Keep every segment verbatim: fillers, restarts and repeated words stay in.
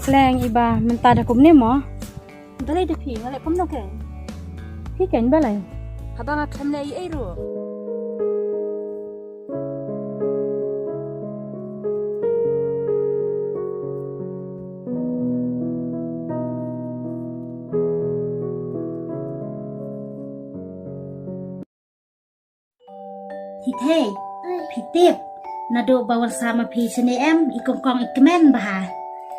Leng Iba, mynta da kumne mo? Balei da phi, nga leh kumno kein? Phi kein balei? Haba nga khlem leh ei ei ruh. Thithei, phi tip naduh ba wan sa ma phi shane em, i kongkong i kmen bha.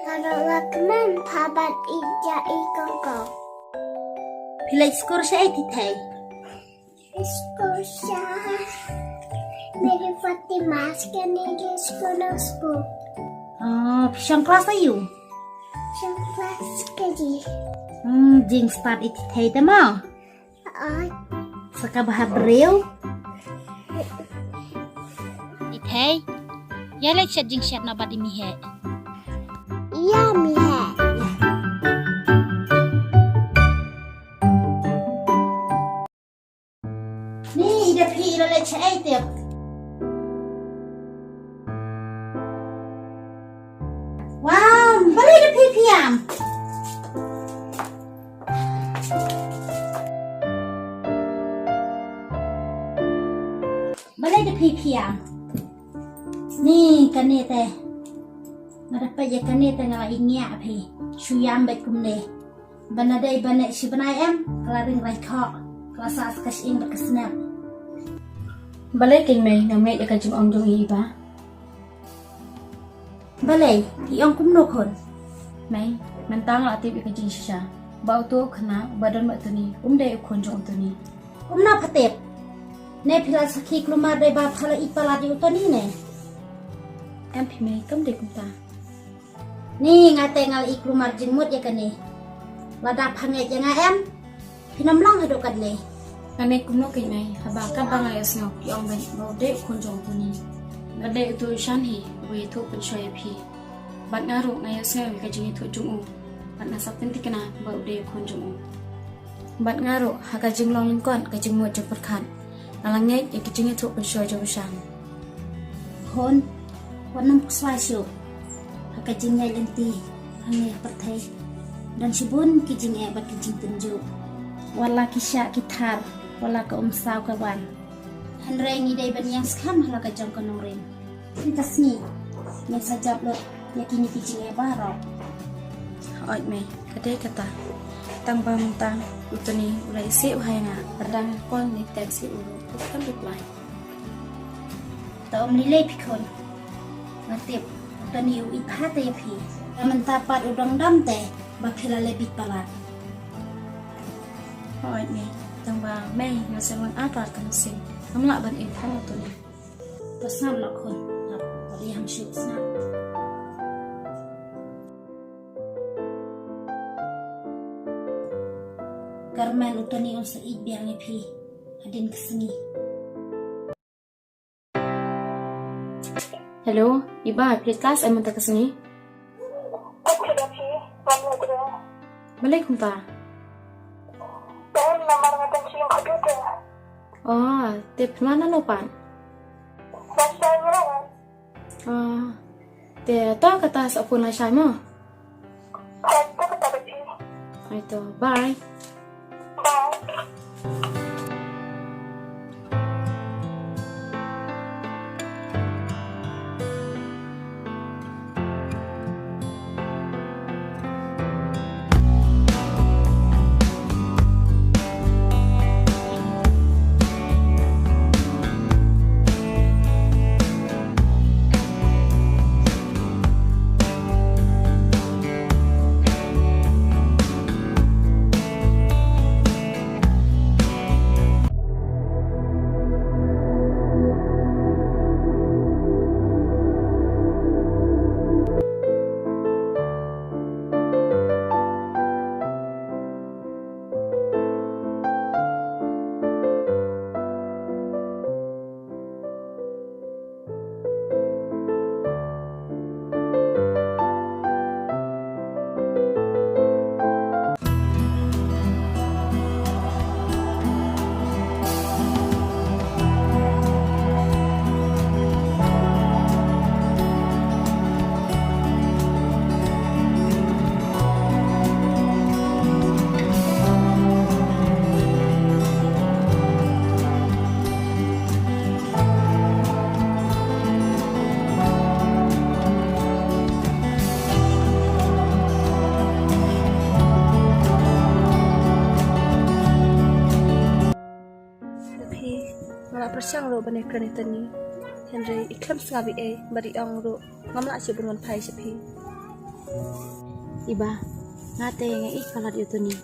Naduh la kmen bha bad i ja i kongkong. Phi leit skul shaei Thithei? Skul sha Mary Fatima Secondary School Nongspok. Oh, phi shong klas aïu? Shong klas K G. Hmm, jingstad i Thithei te mo. Sa ka bha briew. Thithei, ïa leit shet jingshet na bad i Miheh. Ïa Miheh. Ni, i da phi i la leit shaei tip? Wow, balei da phi phi ïam? Balei da phi phi ïam? Ni kane te. Nga da peit ïa kane te nga la ïngiah phi. Shu ïam beit kumne. Ba na dei ba neh shi bnai em, ka la ring rai khoh, ka la sah sa ka shyieng bad ka snep. Balei kein mei, ngam ngeit ïa ka jingong jong i Iba. Balei, i ong kumno khun? Mei, mynta nga la tip ïa ka jingshisha. Ba uto u khynnah, ba don bad Tony, um dei u khun jong u Tony. Kumno pha tip? Ne phi la sakhi kulmar dei ba pha la ïeit palat ïa u Tony ne? Em phi mei, kam dei kumta. Ni nga te nga la ïeit kulmar jingmut ïa kane. Lada pha ngeit ïa nga em, phin ym long haduh katne. Nga ngeit kumno kein mei, haba katba nga ïohsngew ki ong beit ba u dei u khun jong u Tony. Ba dei uto u Shan hi, uba ïathuh pynshoi ïa phi. Bad nga ruh nga ïohsngew ïa ka jingïathuh jong u. Bad nga sa pynthikna ba u dei u khun jong u. Bad nga ruh ha ka jinglong lyngkot ka jingmut jingpyrkhat, nga la ngeit ïa ka jingïathuh pynshoi jong u Shan. Khun, wat nym pyrshah shuh ha ka jingïaid lynti hangne ha pyrthei. Don shibun ki jingeh bad ki jingtynjuh. Wat la ki shah ki thar, wat la ka umsaw ka wan. Hynrei ngi dei ban ïeng skhem ha la ka jong ka nongrim. Ynda ka sngi ngin sa jop lut ïa kine ki jingeh baroh. Hooid mei, ka dei kata. Tang ba mynta u Tony u la ïasih bha ïa nga, lada nga call ne text ïa u ruh u khlem reply. To ym lei lei phi khun. Nga tip u Tony u ïeit bha te ïa phi. Te mynta pat u dang dam te ba phi la leh bit palat. Hooid mei, tang ba mei nga sngewsih ka mynsiem. Ngam lah ban im phang u Tony. To sngap noh khun, sngap, wat ïam shuh, sngap. Kyrmen u Tony un sa ïeit biang ïa phi hadien ka sngi. Hello, Iba, phi leit klas em mynta ka sngi? Balei kumta? Oh, te phi wan nano pat? Oh, te to kata sa phone lashai mo. Ai to, bye. Pyrshang ruh ban ïakren ïa u Tony. Hynrei i khlem sngap ei ei bad i ong ruh ngam lah shuh ban wan phai sha phi. Iba, nga te nga ïeit palat ïa u Tony.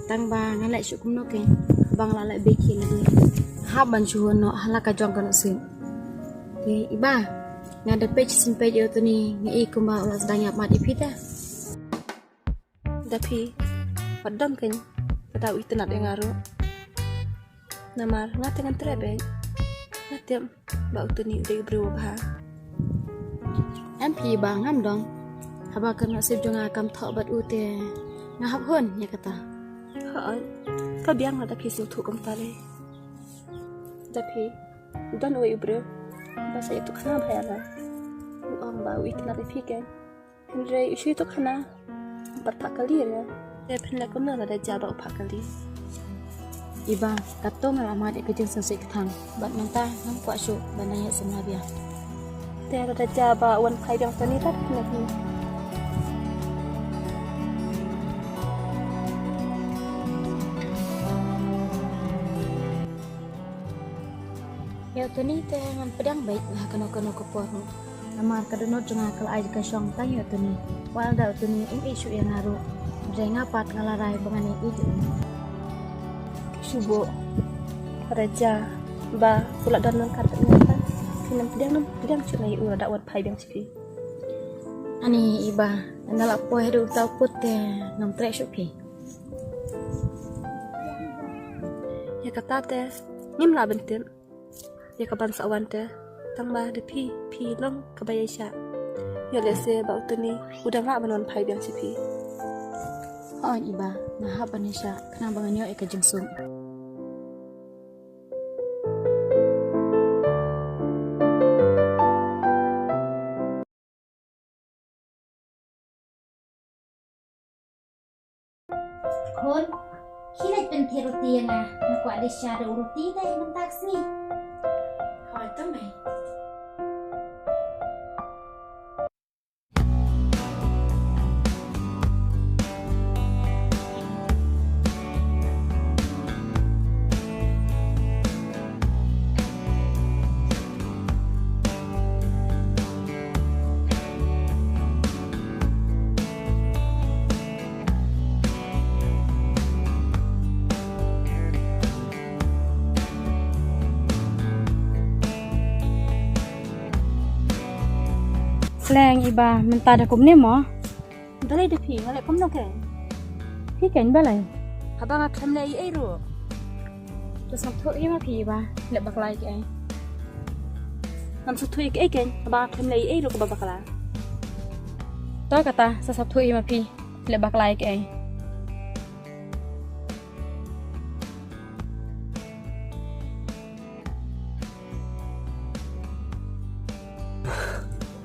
Tang ba ngan leh shuh kumno kein, ba nga lah leh beit hi lade. Hap ban shu hun noh ha la ka jong ka nusip. Te Iba, nga da peit shisien peit ïa u Tony, nga ïeit kumba u la sdang ïap mat ïa phi te. Da phi, wat dom kein, lada u itynnad ïa nga ruh. Namar nga te ngan treh beit. Nga tip ba u Tony u dei u briew uba bha. Em phi Iba, ngam dom. Haba ka nusip jong nga kam thoh bad u te nga hap hun ïa kata. Hooid, ka biang lada phi sngewthuh kumta lei. Da phi, don uwei u briew ba sa ïathuh khana bha ïa nga. U ong ba u itynnad ïa phi kein. Hynrei u shu ïathuh khana, bad phah kali ïa nga. Te phin leh kumno lada jia ba u phah kali? Iba, katto nga la mad ïa ka jingsngewsih kthang, bad mynta ngam kwah shuh ban dang ïaid samla biang. Te lada jia ba u wan phai biang Tony, te phin leh kumno? Ïa u Tony te ngan pdiang beit ha kano kano ka por. Namar ka dohnud jong nga ka la ai ka shong tang ïa u Tony. Wat la da u Tony um ïeit shuh ïa nga ruh, hynrei nga pat nga la rai ba ngan ïeit ïa u. Shu buh, lada jia ba u la don ryngkat bad nga pat, phin ym pdiang, ym pdiang shuh nga ïa u lada u wan phai biang sha phi. Ani Iba, nga la poi haduh uta u pud te ngam treh shuh phi. Ïa kata te ngim lah ban tip. Ïa kaban sa wan te, tang ba da phi, phi long kaba ïaishah. Ïoh lehse ba u Tony u dang lah ban wan phai biang sha phi. Hooid Iba, nga hap ban ïaishah khnang ba ngan ïoh ïa ka jingsuk. Khun, khie leit pyntheh ruti ïa nga, nga kwah dei sha da u ruti te mynta ka sngi. Hooid to mei. Khleng Iba, mynta da kumne mo? Balei da phi, nga leh kumno kein? Phi kein balei? Haba nga khlem leh ei ei ruh. To sngewthuh hi ma phi Iba, leh bakla ïa kiei? Ngam sngewthuh ïa kiei kein, haba nga khlem leh ei ei ruh kaba bakla. To kata, sa sngewthuh hi ma phi, leh bakla ïa kiei?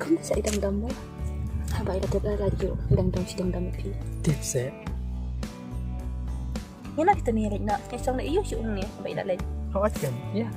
Kumno sa i dang dam ba? Haba i la tip la la ju i dang dam shi dang dam phi. Tip se. Ïa la kita ni lek na. Ïa shong na iu shu ung ni haba i la lek. Hooid kan. Ïa.